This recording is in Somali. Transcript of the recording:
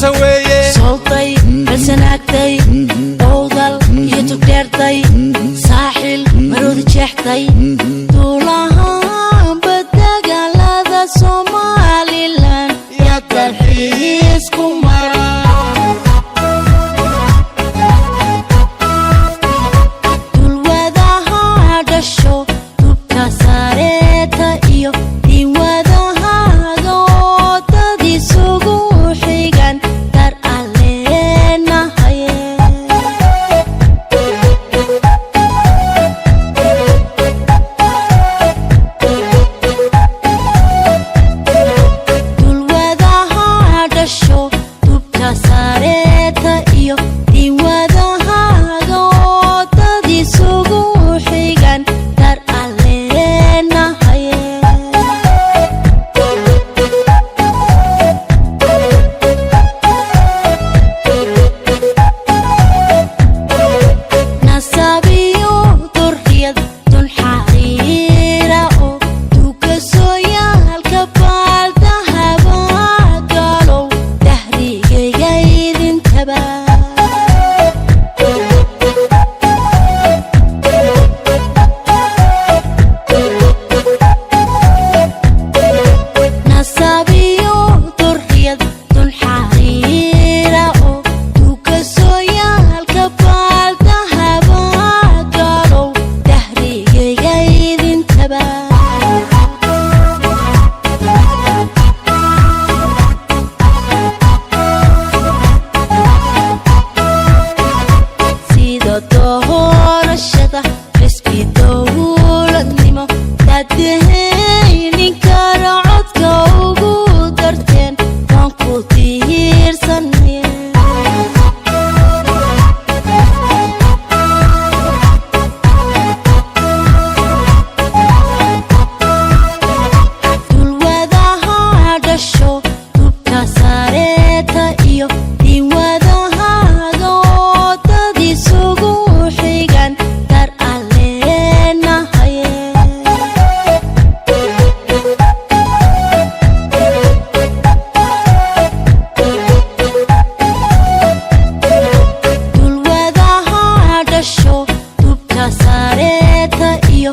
Dalsan weeye. Soltay, Balsanaagtay, Owdal iyo Tugdheertay, Saaxil, Maroodi Jeextay, duulahaanba dagaalada Somalilan yaa dalxiis ku mara. Dulwadaha dhasho, dubka sareeta iyo diinwadahaaga oo dad isugu xigan dar alleenahaye. Dulwadaha dhasho, dubka sareeta iyo diinwadahaaga oo dad isugu xigan dar alleenahaye. Nasabiyo durriyad dun xariira oo dugasooyaalka baaldahaba galow dahrigayga idintaba. Nasabiyo durriyad dun xariira oo dugasooyaalka baaldahaba galow dahrigayga idintaba. Sida doorashada xisbi dowladnimo dadahaynin kara codka ugu darteen waan ku tiirsanay. Dulwadaha dhasho, dubka sareeta iyo diinwadahaaga oo dad isugu xigan dar alleenahaye. Dulwadaha dhasho, dubka sareeta iyo